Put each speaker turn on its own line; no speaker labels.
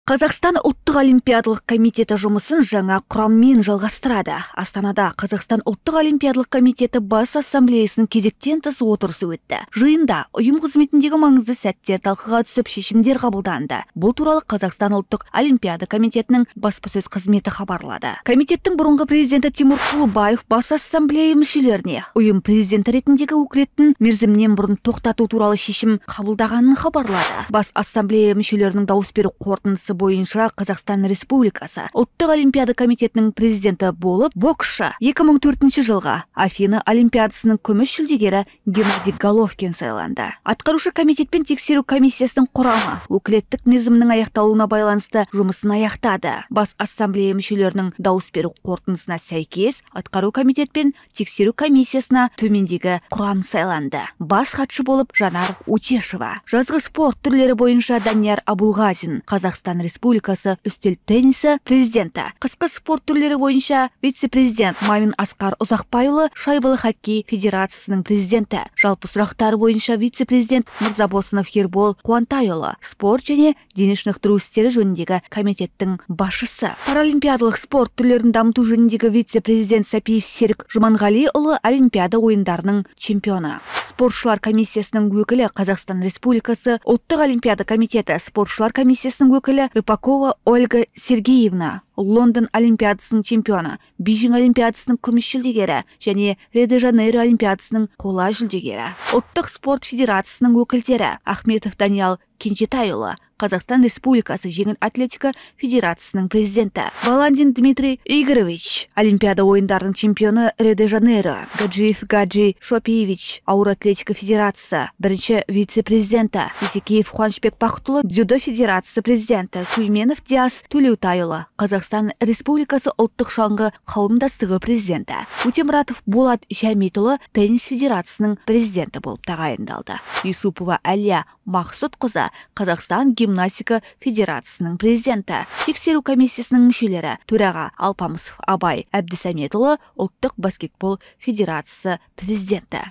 Қазақстан ұлттық олимпиадалық комитеті жұмысын жаңа құраммен жалғастырады. Астанада Қазақстан ұлттық олимпиадалық комитеті бас ассамблеясының кезектен тыс отырысы өтті. Жиында ұйым қызметіндегі маңызды сәттер талқыға түсіп, шешімдер қабылданды. Бұл туралы Қазақстан ұлттық олимпиада комитетінің баспасөз қызметі хабарлады. Комитеттің бұрынғы президенті Тимур Құлыбаев бас ассамблея мүшелеріне ұйым президенті ретіндегі өкілеттігін мерзімінен бұрын тоқтату туралы шешім қабылдағанын хабарлады. Бас ассамблея мүшелерінің дауыс беру қорытындысы бойынша Қазақстан Республикасы ұлттық олимпиада комитетінің президенті болып боксшы 2004 жылғы Афина олимпиадасының күміс жүлдегері Геннадий Головкин сайланды. Атқарушы комитет пен тексеру комиссиясының құрамы өкілеттік мерзімнің аяқталуына байланысты жұмысын аяқтады. Бас ассамблея мүшелерінің дауыс беру қорытындысына сәйкес атқару комитет пен тексеру комиссиясына төмендегі құрам сайланды. Бас хатшы болып Жанар Утешева. Жазғы спорт түрлері бойынша Данияр Абулғазин, Қазақстан Республикасы үстел теннисі президенті. Қысқы спорт түрлері бойынша вице-президент Мамин Асқар Ұзақбайұлы, шайбалы хоккей федерациясының президенті. Жалпы сұрақтар бойынша вице-президент Мырзабосынов Ербол Қуантайұлы, спорт және дене шынықтыру істері жөніндегі комитеттің басшысы. Паралимпиадалық спорт түрлерін дамыту жөніндегі вице-президент Сәпиев Серік Жұманғалиұлы, Олимпиада ойындарының чемпионы. Спортшылар комиссиясының өкілі Қазақстан Республикасы ұлттық олимпиада комитеті спортшылар комиссиясының өкілі Рыпакова Ольга Сергеевна, Лондон олимпиадасының чемпионы, Бейжің олимпиадасының күміс жүлдегері және Рио-де-Жанейро олимпиадасының қола жүлдегері. Ұлттық спорт федерациясының өкілдері Ахметов Даниял Кенжетайұлы, Қазақстан Республикасы жеңіл атлетика федерациясының президенті. Баландин Дмитрий Игоревич, Олимпиада ойындарының чемпионы Рио-де-Жанейро. Гаджиев Гаджи Шопиевич, ауыр атлетика федерациясы бірінші вице-президенті. Есекеев Қуанышбек Бақытұлы, дзюдо федерациясы президенті. Суйменов Диас Төлеутайұлы, Қазақстан Республикасы ұлттық шаңғы қауымдастығы президенті. Өтемұратов Болат Жәметұлы, теннис федерациясының президенті болып тағайындалды. Юсупова Әлия Мақсұтқызы, Қазақстан гимнастика федерациясының президенті. Тексеру комиссиясының мүшелері төраға Алпамысов Абай Әбдісәметұлы, ұлттық баскетбол федерациясы президенті.